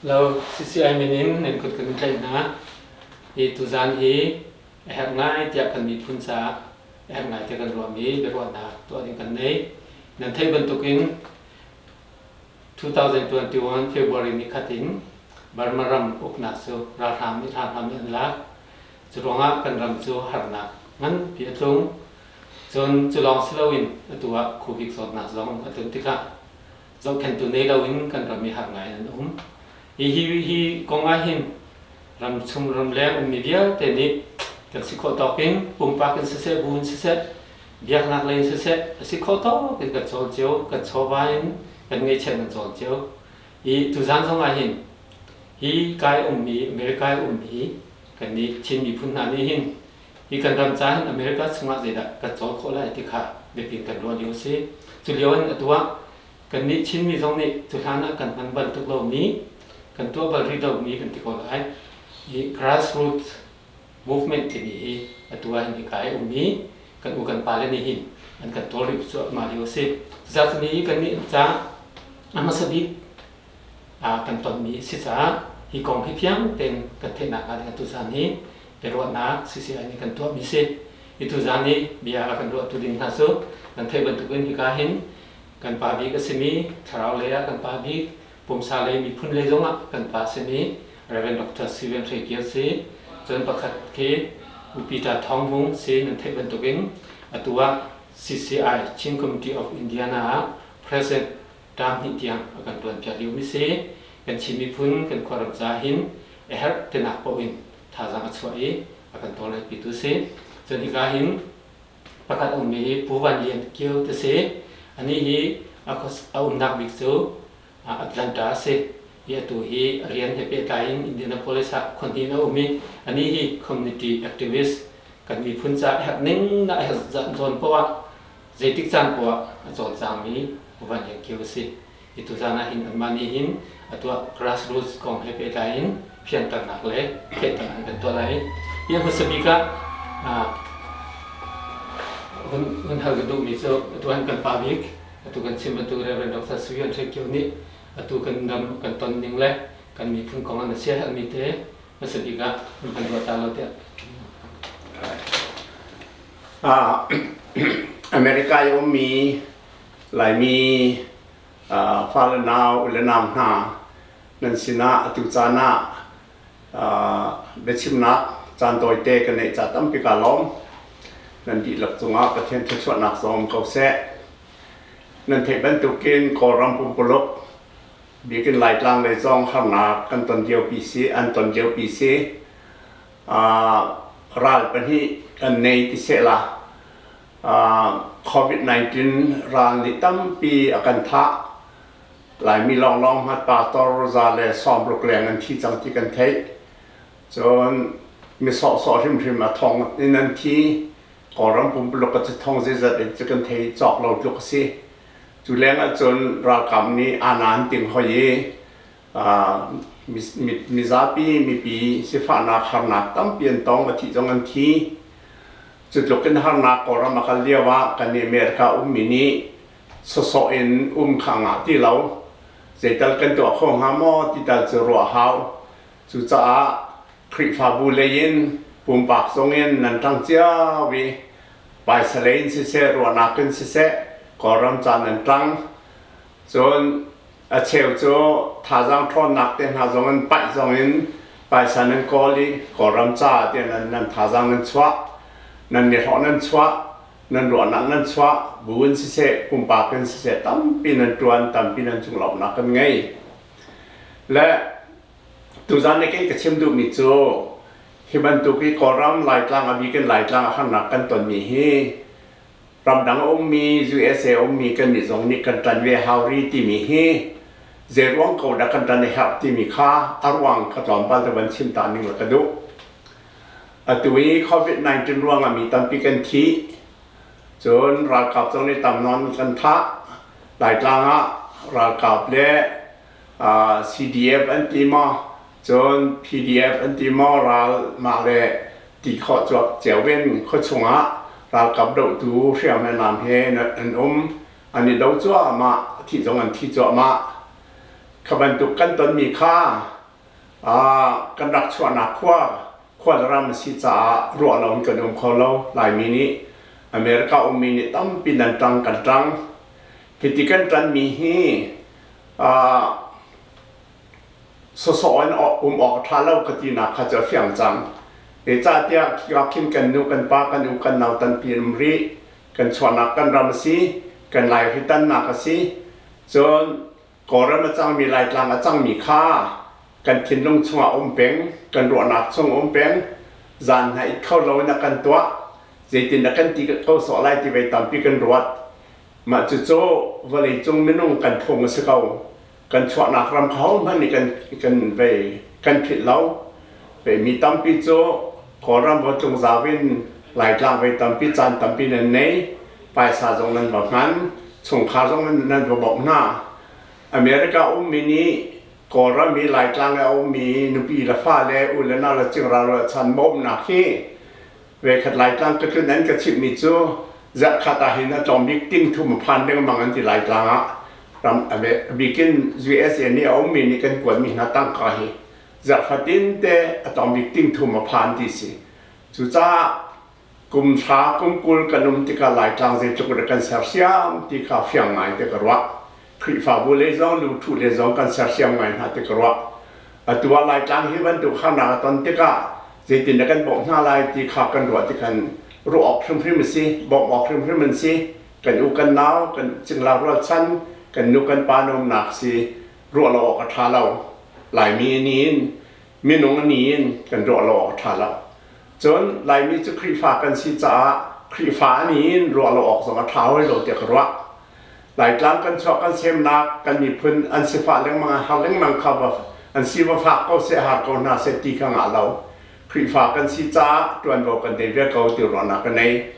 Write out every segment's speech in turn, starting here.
Lo CCI min in nan kut kan in tlaih hna. Hi tuzaan hi a herh ngai tiah kan miphun caah a herh ngai tiah kan ruahmi biaruahnak tuah ding kan nei. Nan theih bantukin 2021 February ni khat in Burma ram uknak cu ralhrang nih hramhram in an lak. Cu ruangah kan ram cu harnak nganpi a tlung. Cun cu lawng si loin atu ah Covid zawtnak zong a tlun tikah zohkhenhtu nei loin kan ram i har ngai an um. Hi hi hi kong ah hin ram chung ramleng ummi vialte nih kan si khawh tawk in pumpak in siseh bu in siseh biaknak lei in siseh a si khawh tawk in kan cawl cio, kan chawva in kan ngeihchiah kan cawl cio. I tuzaan zong ah hin hi kai ummi America i ummi kan nih Chin miphun hna nih hin hi kan ram ca hin America chungah zeidah kan cawl khawh lai ti kha biapin kan ruah lio a si. Cu lio in atu ah kannih Chinmi zong nih cu hlan ah kan hman bal tuk lomi kan tuah bal rih lomi kan ti ko lai. Hi grassroots movement timi hi atu ah hin hika i ummi kan u kan pale nih hin an kan tawlrih cuahmah lio a si. Cucaah hi kan nih ca a hmasa bik kan tonmi a si caah hi kong hi fiang tein kan theihnak hnga ding tuzaan hi biaruahnak CCI nih kan tuahmi si. Hi tuzaan i bia a kan ruahtu ding hna cu kan theih bantukin hika hin kan pa bik a simi thlarau lei ah kan pa bik pumsa lei miphun lei zongah kan pa a simi Rev. Dr. Steven Hre Kio si. Cun pakhat khi U Peter Thawng Vung si nan theih bantukin atu ah CCI Chin Committee of Indiana ah President term hnih tiang a kan tuanpiak liomi si. Kan Chin miphun kan khuaram ca hin a herh tinak paoh in thazaang a chuah i a kan tawlrelpitu si. Cun hika hin pakhat a ummi hi Pu Van Lian Kio ti si. Anih hi a umnak bik cu Atlanta a si. Hi atu hi a rian he pehtlai in Indianapolis ah khuahnih a um i anih hi community activist kan miphun ca herh ning na herh zawn poah ah zeitik caan poah ah a cawlcangmi Van Lian Kio a si. Hi tuzaan ah hin anmah nih hin atu ah grassroots kong he pehtlai in fianternak le theihternak kan tuah lai. Hi a hmasa bik ah hun hal ka duhmi cu atu han kan pa bik atu kan chim bantuk Reverend Dr. Suyan Hre Kio nih atu kan ram kan ton ning le kan miphun kong an sia herhmi te hmasa bik ah hun kan ruah ta lo tiah. America i ummi Laimi fale nau le nau hna nan sinah atu caan ah biachimnak caan tawite ka neih ca tampi kaa lawm. Nan dihlak cungah Pathian thluachuahnak zong um ko seh. Nan theih bantukin Kawlram pumpuluk bikin Laitlang lei zong harnak kan ton liopi si, an ton liopi si. Ral pahnih kan nei ti sehla. COVID-19 ral nih tampi a kan thah. Laimi lawnglawng hmat pastor za le 60 leng an thi cang ti kan theih. Cun mi sawhsawh hrimhrim a thong in an thi. Kawlram pumpuluk a thong zeizat in cu kan thei cawk lo tluk a si. Cu leng ahcun ralkap nih ana an ting hoi i mizapi mipi sifahnak harnak tampi an tong, a thih zong an thi. Cu tluk in harnak Kawlram a kal lio ah kan nih America ummi nih sawsawh in um kha ngah ti lo. Zeital kan tuah kho hnga maw ti tal cu ruah hau. Cucaah Khrihfabu lei in pumpak zong in nan ṭang cio i phaisa lei in siseh, ruahnak in siseh Kawlram ca nan ṭang. Cun a cheu cu thazaang ṭhawnnak te hna zong in paih zong in phaisa nan kawl i Kawlram ca tiah nan thazaang nan chuah, nan nihlawh nan chuah. Nan ruahnak nan chuah bu in siseh, pumpak in siseh tampi nan ṭuan, tampi nan cunglawmhnak kan ngei. Le tuzan i kei ka chim duhmi cu hi bantuk i Kawlram Laitlang a bik in Laitlang a harnak kan tonmi hi ramdang a ummi USA ummi kannih zong nih kan ṭan ve hau ri timi hi zeiruang ko dah kan ṭan a herh timi kha a ruang kha tlawmpal te van chim ta ning la ka duh. Atu i COVID-19 ruangah mi tampi kan thi. Cun ralkap zong nih tam nawn kan thah. Laitlang ah ralkap le CDF an ti maw, cun PDF an ti maw ral mah le ti khawh cuak cio in khuachung ah ralkap dohtu hriam le nam he an um. An i do cuahmah, thih zong an thi cuahmah. Kha bantuk kan tonmi kha. Kan rak chuahnak khua khualram a si caah ruah lo in kan um kho lo. Laimi nih America ummi nih tampi nan ṭang kan ṭang. Hiti kan ṭanmi hi sawsawh in um awk a ṭha lo ka tinak kha cu a fiang cang. Zeicahtiah khika khin kan nu kan pa kan u kan nau tampi an um rih. Kan chuahnak kan ram a si, kan Laihri tannak a si. Cun Kawlram a cangmi Laitlang a cangmi kha kan thinlung chungah um peng, kan ruahnak chung um peng, zan hna it kho lo in a kan tuah, zeitin dah kan ti ko sawh lai ti vei tampi kan ruat. Mah cucu vawleicung minung kan phung a si ko. Kan chuahnak ram kha hohmanh nih kan kan vei kan philh lo. Vei mi tampi cu Kawlram va tlung zau in Laitlang vei tampi caan tampi nan nei. Paisa zong nan va hman, chungkhar zong nan va bawmh hna. America ummi nih Kawlram i Laitlang i a ummi nupi le fale, u le nau le cingral rualchan bawmhnak hi Vekhat Laitlang ka tlun an ka chimhmi cu zarhkhat ah hin a tlawm bik ting thum a phan lengmang an ti. Laitlang ah ram a bikin USA nih a ummi nih kan kuatmi hna tangka hi zarhfatin te a tlawm bik ting thum a phan ti si. Cucaah kum hra kum 20 kan um tikah Laitlang zeitluk in kan sersiam ti kha fiang ngai te ka ruah. Khrihfabu lei zong luthuh lei zong kan sersiam ngai hna ti ka ruah. Atu ah Laitlang hi bantuk harnak a ton tikah zeitin dah kan bawmh hna lai ti kha kan ruah tikhan ruah awk hrimhrim a si, bawmh awk hrimhrim an si. Kan u kan nau, kan cingla rualchan, kan nu kan pa nomnak si ruah lo awk a ṭha lo. Laimi ni in minung ni in kan ruah lo awk a ṭha lo. Cun Laimi cu Khrihfa kan si caah Khrihfa ni in ruah lo awk zong a ṭha hoi lo tiah ka ruah. Laitlang kan chuah kan semnak kan miphun an sifah lengmang an har lengmang kha va an si va fak ko seh har ko hna seh ti kha ngah lo. Khrihfa kan si caah ṭuanvo kan nei ve ko ti ruahnak ka nei.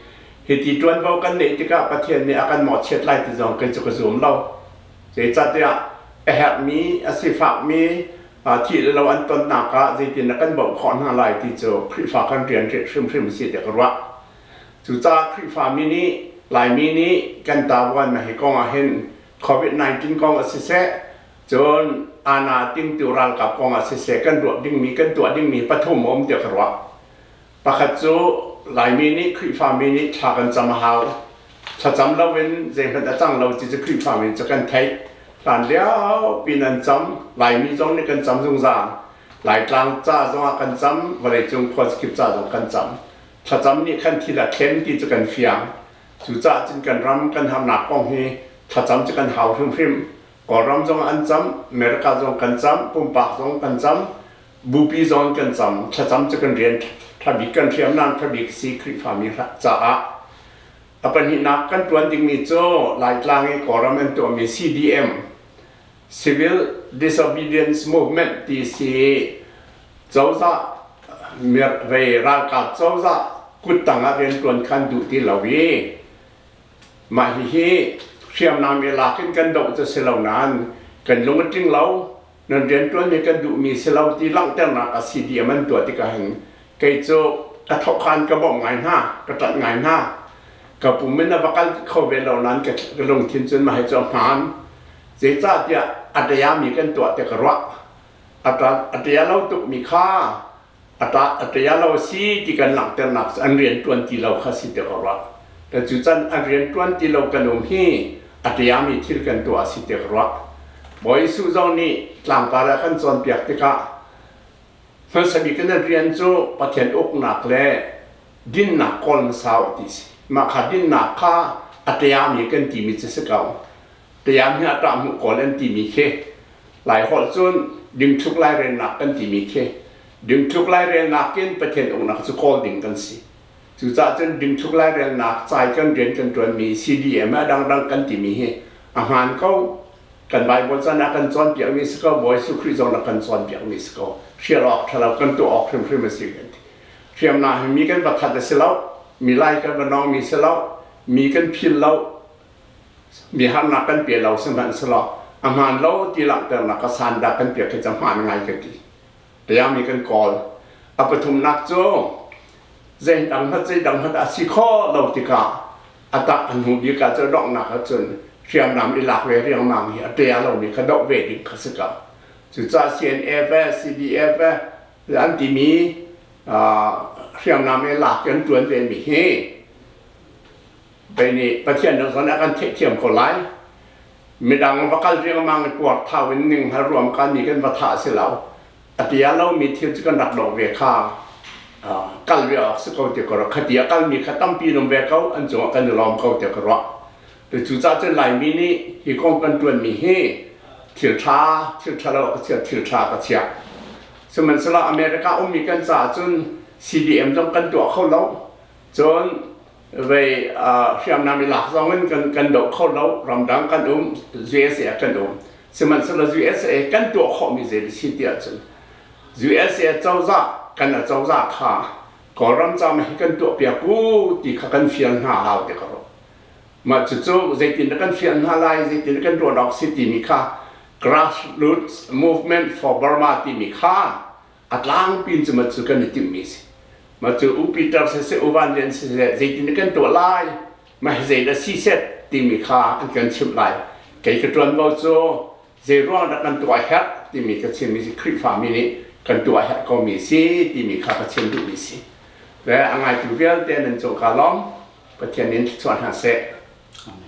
Hiti ṭuanvo kan neih tikah Pathian nih a kan mawhchiat lai ti zong kei cu ka zum lo. Zeicahtiah a herhmi, a sifakmi, thih le lo an tonnak ah zeitin dah kan bawmh khawh hna lai ti cu Khrihfa kan rian hrimhrim a si tiah ka ruah. Cucaah Khrihfami nih Laimi nih kan tavuan hi kong ah hin COVID-19 kong ah siseh, cun ana tingtu ralkap kong ah siseh kan ruah dingmi kan tuah dingmi pathum a um tiah ka ruah. Pakhat cu Laimi nih Khrihfami nih thla kan cam a hau. Thlacam loin zeihmanh a cang lo ti cu Khrihfami cu kan theih. Hlan lio pin an cam, Laimi zong nih kan cam zungzal. Laitlang ca zongah kan cam, vawleicung khuazakip ca zong kan cam. Thlacam nih khan thil a thlen ti cu kan fiang. Cucaah cun kan ram kan harnak kong hi thlacam cu kan hau hrimhrim. Kawlram zong an cam, America zong kan cam, pumpak zong kan cam, bupi zong kan cam. Thlacam cu kan rian ṭha bik kan hriamnam ṭha bik si Khrihfami caah. A pahnihnak kan ṭuan dingmi cu Laitlang i Kawlram an tuahmi CDM, Civil Disobedience Movement ti si cozah vei ralkap cozah kuttang ah rianṭuan khan duh ti lo i mah hihi hriamnam i lak in kan doh cu si lo nain kan lung a tling lo, nan rianṭuan hi kan duhmi si lo ti langhternak a CDM an tuah tikah hin kei cu ka thawkhan ka bawmh ngai hna, ka ṭanh ngai hna. Ka pum in a va kal kho ve lo nain ka lungthin cun mah hi cu a hmaan. Zeicahtiah a ṭiami kan tuah ti ka ruah. A ṭia lo tukmi kha a ṭia lo a si ti kan langhternak cu an rian ṭuan ti lo kha si ti ka ruah. Cu can an rian ṭuan ti lo kan um hi a ṭiami thil kan tuah a si ti ka ruah. Bawi Jesuh zong nih tlangpar ah kan cawnpiak tikah hmasa bik in an rian cu Pathian uknak le dinnak kawl hmasa u ti si. Mah kha dinnak kha a ṭiami kan timi cu si ko. Ṭiam hi a ṭah hmuh kawl an timi khi Laiholh cun dingthluk lairelnak kan timi khi dingthluk lairelnak in Pathian uknak cu kawl ding kan si. Cucaah cun dingthluk lairelnak cai kan rian kan ṭuanmi CDM a dangdang kan timi hi a hmaan ko. Kan Bible can ah kan cawnpiakmi si ko, Bawi Jesuh Khrih zong a kan cawnpiakmi si ko. Hrial awk ṭhalo kan tuah awk hrimhrim a si kan ti. Hriamnam hi mi kan va that a si lo, mi lai kan va nawngmi si lo, mi kan phil lo, mi harnak kan pe lo sihmanhsehlaw a hmaan lo ti langhternak a sandah kan piak hi cu hmaan ngai ka ti. Tiangmi kan kawl. A pathumnak cu zeidang hmat zeidang hmat a si khawh lo tikah a tak an hnu bik ah cu donghnak ahcun hriamnam i lak ve riangmang hi a ṭia lomi kha doh ve ding kha si ko. Cucaah CNF, CDF an timi hriamnam i lak kan ṭuan ve mi hi pei nih Pathian nih zon a kan theihthiam ko lai. Midang va kal riangmang i puar thau in ning hngal ruam kan mi kan va thah si lo. A tia lomi thil cu kan rak doh ve kha kal ve awk si ko ti ka ruah. Khati a kalmi kha tampi an um ve ko, an cungah kan i lawm ko tiah ka ruah. Cucaah cun Laimi nih hi kong kan ṭuanmi hi thil ṭha, thil ṭha lo ka chia, thil ṭha ka chiah. Sihmanhsehlaw America ummi kan caah cun CDM zong kan tuah kho lo. Cun vei hriamnam i lak zong in kan kan doh kho lo. Ramdang kan um, USA kan um. Sihmanhsehlaw USA kan tuah khawhmi zei si ti ahcun USA cozah kan a cozah kha Kawlram cam hi kan tuahpiak u ti kha kan fial hna hau ti ka ruah. Mah cucu zeitin dah kan fial hna lai, zeitin dah kan ruah awk si timi kha Grassroots Movement for Burma timi kha a tlangpi in cu mah cu kan i timhmi si. Mah cu U Peter siseh, U Van Lian siseh, zeitin dah kan tuah lai, mah hi zeidah si set timi kha an kan chimh lai. Kei ka ṭuanvo cu zei ruang dah kan tuah herh timi ka chimmi si Khrihfami nih kan tuah herh komi si timi kha ka chim duhmi si. Le a ngaitu vialte nan cung ka lawm. Pathian in thluachuah hna seh. Amen.